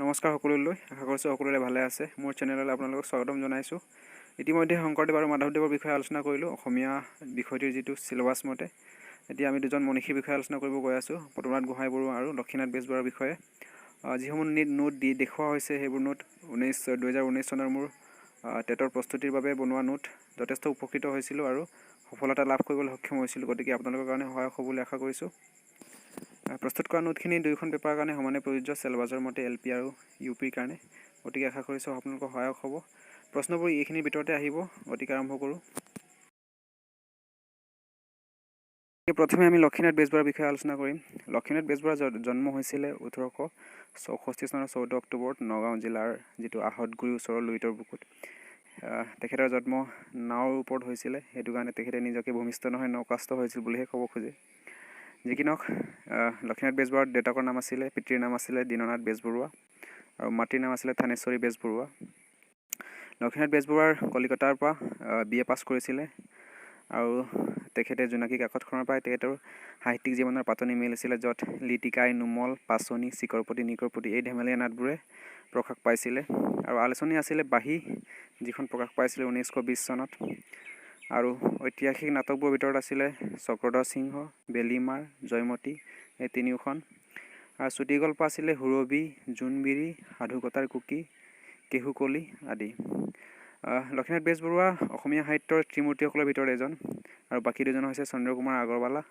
নমস্কাৰ সকলোলৈ, আশা কৰিছোঁ সকলোৰে ভালে আছে। মোৰ চেনেললৈ আপোনালোকক স্বাগতম জনাইছোঁ। ইতিমধ্যে শংকৰদেৱ আৰু মাধৱদেৱৰ বিষয়ে আলোচনা কৰিলোঁ অসমীয়া বিষয়টিৰ যিটো চিলেবাছ মতে। এতিয়া আমি দুজন মনীষীৰ বিষয়ে আলোচনা কৰিব গৈ আছোঁ, পদ্মনাথ গোহাঁই বৰুৱা আৰু লক্ষ্মীনাথ বেজবৰুৱাৰ বিষয়ে। যিসমূহ নোট দি দেখুওৱা হৈছে, সেইবোৰ নোট 2019 চনৰ মোৰ টেটৰ প্ৰস্তুতিৰ বাবে বনোৱা নোট। যথেষ্ট উপকৃত হৈছিলোঁ আৰু সফলতা লাভ কৰিবলৈ সক্ষম হৈছিলোঁ। গতিকে আপোনালোকৰ কাৰণে সহায়ক হ'ব বুলি আশা কৰিছোঁ। প্ৰস্তুত কৰা নোটখিনি দুয়োখন পেপাৰৰ কাৰণে সমানে প্ৰযোজ্য, চিলেবাছৰ মতে এল পি আৰু ইউ পিৰ কাৰণে। গতিকে আশা কৰিছোঁ আপোনালোকৰ সহায়ক হ'ব। প্ৰশ্নবোৰ এইখিনিৰ ভিতৰতে আহিব। গতিকে আৰম্ভ কৰোঁ। প্ৰথমে আমি লক্ষ্মীনাথ বেজবৰুৱাৰ বিষয়ে আলোচনা কৰিম। লক্ষ্মীনাথ বেজবৰুৱাৰ জন্ম হৈছিলে 1864 চনৰ 14 অক্টোবৰত নগাঁও জিলাৰ যিটো আহঁতগুৰিৰ ওচৰৰ লুইতৰ বুকুত। তেখেতৰ জন্ম নাৱৰ ওপৰত হৈছিলে, সেইটো কাৰণে তেখেতে নিজকে ভূমিষ্ঠ নহয় নৌকাস্থ হৈছিল বুলিহে ক'ব খোজে। যি কি নহওক, লক্ষ্মীনাথ বেজবৰুৱাৰ দেউতাকৰ নাম আছিলে, পিতৃৰ নাম আছিলে দীননাথ বেজবৰুৱা আৰু মাতৃৰ নাম আছিলে থানেশ্বৰী বেজবৰুৱা। লক্ষ্মীনাথ বেজবৰুৱাৰ কলিকতাৰ পৰা বি এ পাছ কৰিছিলে আৰু তেখেতে জোনাকী কাকতখনৰ পৰাই তেখেতৰ সাহিত্যিক জীৱনৰ পাতনি মেলিছিলে, য'ত লিটিকাই, নোমল, পাচনি, চিকৰপতি নিকৰপতি এই ধেমেলীয়া নাটবোৰে প্ৰকাশ পাইছিলে। আৰু আলোচনী আছিলে বাঁহী, যিখন প্ৰকাশ পাইছিলে 1920 চনত। আৰু ঐতিহাসিক নাটকবোৰৰ ভিতৰত আছিলে চক্ৰধ্বজ সিংহ, বেলিমাৰ, জয়মতী এই তিনিওখন। আৰু চুটিগল্প আছিলে সুৰভি, জোনবিৰি, সাধুকথাৰ কুকি, কেহুকলি আদি। লক্ষ্মীনাথ বেজবৰুৱা অসমীয়া সাহিত্যৰ ত্ৰিমূৰ্তিসকলৰ ভিতৰত এজন আৰু বাকী দুজন হৈছে চন্দ্ৰকুমাৰ আগৰৱালা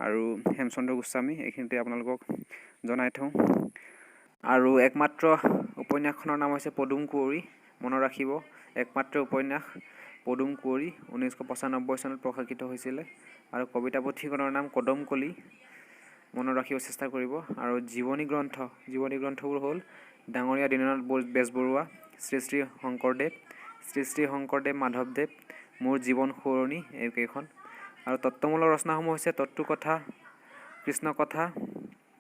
আৰু হেমচন্দ্ৰ গোস্বামী। এইখিনিতে আপোনালোকক জনাই থওঁ। আৰু একমাত্ৰ উপন্যাসখনৰ নাম হৈছে পদুম কুঁৱৰী। মনত ৰাখিব, একমাত্ৰ উপন্যাস পদুম কুঁৱৰী 1995 চনত প্ৰকাশিত হৈছিলে। আৰু কবিতা পুথিখনৰ নাম কদমকলি, মনত ৰাখিব চেষ্টা কৰিব। আৰু জীৱনী গ্ৰন্থবোৰ হ'ল ডাঙৰীয়া দীননাথ বেজবৰুৱা, শ্ৰী শ্ৰী শংকৰদেৱ, শ্ৰী শ্ৰী শংকৰদেৱ মাধৱদেৱ, মোৰ জীৱন সোঁৱৰণি, এইকেইখন। আৰু তত্ত্বমূলক ৰচনাসমূহ হৈছে তত্ত্বকথা, কৃষ্ণকথা,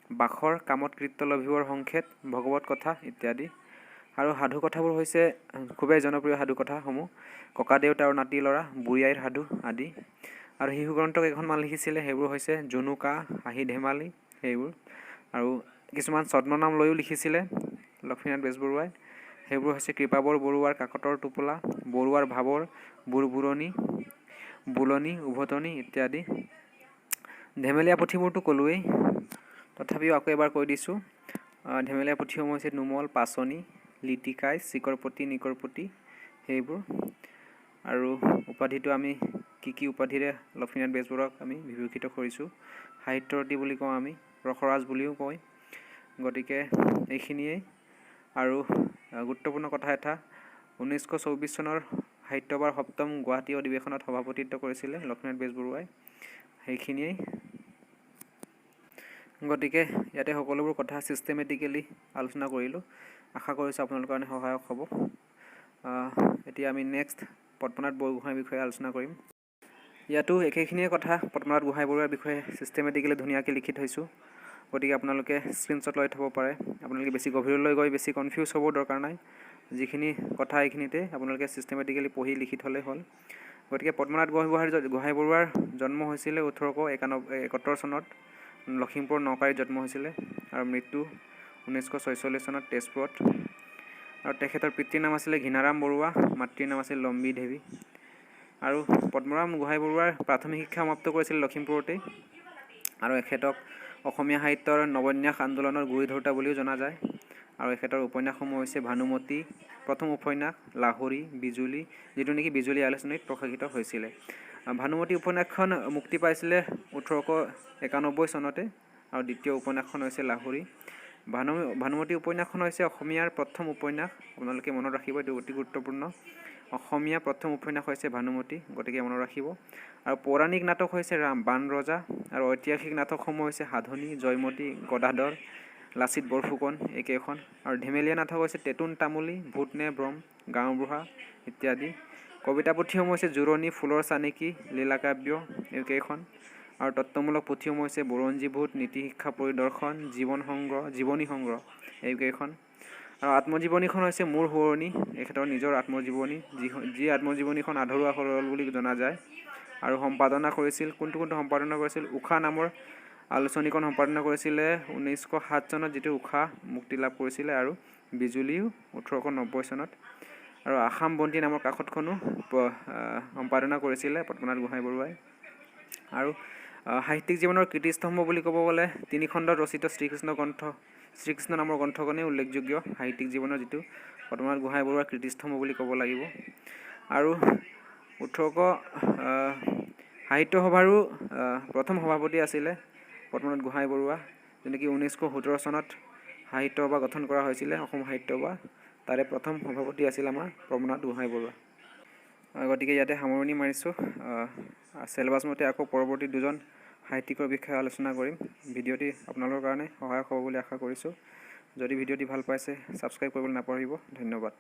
বাখৰ, কামত কৃত্য লভিবৰ সংক্ষেপ, ভগৱত কথা ইত্যাদি। আৰু সাধুকথাবোৰ হৈছে খুবেই জনপ্ৰিয় সাধুকথাসমূহ ককাদেউতা আৰু নাতি ল'ৰা, বুঢ়ী আইৰ সাধু আদি। আৰু শিশু গ্ৰন্থ কেইখনমান লিখিছিলে, সেইবোৰ হৈছে জুনুকা, হাঁহি ধেমালি সেইবোৰ। আৰু কিছুমান ছদ্মনাম লৈও লিখিছিলে লক্ষ্মীনাথ বেজবৰুৱাই, সেইবোৰ হৈছে কৃপাবৰ বৰুৱাৰ কাকতৰ টোপোলা, বৰুৱাৰ ভাৱৰ বুৰবুৰণি, বুলনি, উভতনি ইত্যাদি। ধেমেলীয়া পুথিবোৰতো ক'লোৱেই, তথাপিও আকৌ এবাৰ কৈ দিছোঁ। ধেমেলীয়া পুথিসমূহ হৈছে নোমল, পাচনি, লিটিকাই, চিকৰপতি নিকৰপতি সেইবোৰ। আৰু উপাধিটো আমি কি কি উপাধিৰে লক্ষ্মীনাথ বেজবৰুৱাক আমি বিভূষিত কৰিছোঁ, সাহিত্যৰথী বুলি কওঁ আমি, ৰসৰাজ বুলিও কয়। গতিকে এইখিনিয়েই। আৰু গুৰুত্বপূৰ্ণ কথা এটা, 1924 চনৰ সাহিত্যসভাৰ সপ্তম গুৱাহাটী অধিৱেশনত সভাপতিত্ব কৰিছিলে লক্ষ্মীনাথ বেজবৰুৱাই। সেইখিনিয়েই। গতিকে ইয়াতে সকলোবোৰ কথা ছিষ্টেমেটিকেলি আলোচনা কৰিলোঁ। আশা কৰিছোঁ আপোনালোকৰ কাৰণে সহায়ক হ'ব। এতিয়া আমি নেক্সট পদ্মনাথ বৰগোহাঁইৰ বিষয়ে আলোচনা কৰিম। ইয়াতো একেখিনিয়ে কথা পদ্মনাথ গোহাঁই বৰুৱাৰ বিষয়ে ছিষ্টেমেটিকেলি ধুনীয়াকৈ লিখি থৈছোঁ। গতিকে আপোনালোকে স্ক্ৰীনশ্বট লৈ থ'ব পাৰে। আপোনালোকে বেছি গভীৰলৈ গৈ বেছি কনফিউজ হ'ব দৰকাৰ নাই। যিখিনি কথা এইখিনিতে আপোনালোকে ছিষ্টেমেটিকেলি পঢ়ি লিখি থ'লেই হ'ল। গতিকে পদ্মনাথ গোহাঁই বৰুৱাৰ জন্ম হৈছিলে 1871 চনত লখিমপুৰ নকাৰীত জন্ম হৈছিলে আৰু মৃত্যু 1946 চনত তেজপুৰত। আৰু তেখেতৰ পিতৃৰ নাম আছিলে ঘীণাৰাম বৰুৱা, মাতৃৰ নাম আছিল লম্বী দেৱী। আৰু পদ্মৰাম গোহাঁই বৰুৱাৰ প্ৰাথমিক শিক্ষা সমাপ্ত কৰিছিল লখিমপুৰতেই। আৰু এখেতক অসমীয়া সাহিত্যৰ নৱন্যাস আন্দোলনৰ গুৰি ধৰোঁতা বুলিও জনা যায়। আৰু এখেতৰ উপন্যাসসমূহ হৈছে ভানুমতী প্ৰথম উপন্যাস, লাহৰী, বিজুলী, যিটো নেকি বিজুলী আলোচনীত প্ৰকাশিত হৈছিলে। ভানুমতী উপন্যাসখন মুক্তি পাইছিলে 1891 চনতে আৰু দ্বিতীয় উপন্যাসখন হৈছে লাহৰী। ভানুমতী উপন্যাসখন হৈছে অসমীয়াৰ প্ৰথম উপন্যাস, আপোনালোকে মনত ৰাখিব, এইটো অতি গুৰুত্বপূৰ্ণ। অসমীয়া প্ৰথম উপন্যাস হৈছে ভানুমতী, গতিকে মনত ৰাখিব। আৰু পৌৰাণিক নাটক হৈছে বান ৰজা আৰু ঐতিহাসিক নাটকসমূহ হৈছে সাধনী, জয়মতী, গদাধৰ, লাচিত বৰফুকন এইকেইখন। আৰু ধেমেলীয়া নাটক হৈছে টেটোন তামুলী, ভূত নে ভ্ৰম, গাঁওবুঢ়া ইত্যাদি। কবিতা পুথিসমূহ হৈছে জোৰণি, ফুলৰ চানেকি, লীলাকাব্য এইকেইখন। আৰু তত্ত্বমূলক পুথিসমূহ হৈছে বুৰঞ্জীবোধ, নীতি শিক্ষা পৰিদৰ্শন, জীৱন সংগ্ৰহ, জীৱনী সংগ্ৰহ এইকেইখন। আৰু আত্মজীৱনীখন হৈছে মোৰ সোঁৱৰণি, এখেতৰ নিজৰ আত্মজীৱনী, যি আত্মজীৱনীখন আধৰুৱা সৰল বুলি জনা যায়। আৰু সম্পাদনা কৰিছিল, কোনটো কোনটো সম্পাদনা কৰিছিল, ঊষা নামৰ আলোচনীখন সম্পাদনা কৰিছিলে 1907 চনত, যিটো ঊষা মুক্তি লাভ কৰিছিলে, আৰু বিজুলীও 1890 চনত। আৰু আসাম বন্তি নামৰ কাকতখনো সম্পাদনা কৰিছিলে পদ্মনাথ গোহাঁই বৰুৱাই। আৰু সাহিত্যিক জীৱনৰ কীৰ্তিস্তম্ভ বুলি ক'ব গ'লে তিনি খণ্ডত ৰচিত শ্ৰীকৃষ্ণ গ্ৰন্থ, শ্ৰীকৃষ্ণ নামৰ গ্ৰন্থখনেই উল্লেখযোগ্য সাহিত্যিক জীৱনৰ যিটো পদ্মনাথ গোহাঁই বৰুৱাৰ কীৰ্তিস্তম্ভ বুলি ক'ব লাগিব। আৰু 1800 সাহিত্য সভাৰো প্ৰথম সভাপতি আছিলে পদ্মনাথ গোহাঁই বৰুৱা, যেনেকি 1917 চনত সাহিত্য সভা গঠন কৰা হৈছিলে, অসম সাহিত্য সভা, তাৰে প্ৰথম সভাপতি আছিল আমাৰ পদ্মনাথ গোহাঁই বৰুৱা। গতিকে ইয়াতে সামৰণি মাৰিছোঁ। চেলেবাছ মতে আকৌ পৰৱৰ্তী দুজন সাহিত্যিকৰ বিষয়ে আলোচনা কৰিম। ভিডিঅ'টি আপোনালোকৰ কাৰণে সহায়ক হ'ব বুলি আশা কৰিছোঁ। যদি ভিডিঅ'টি ভাল পাইছে, ছাবস্ক্ৰাইব কৰিবলৈ নাপাহৰিব। ধন্যবাদ।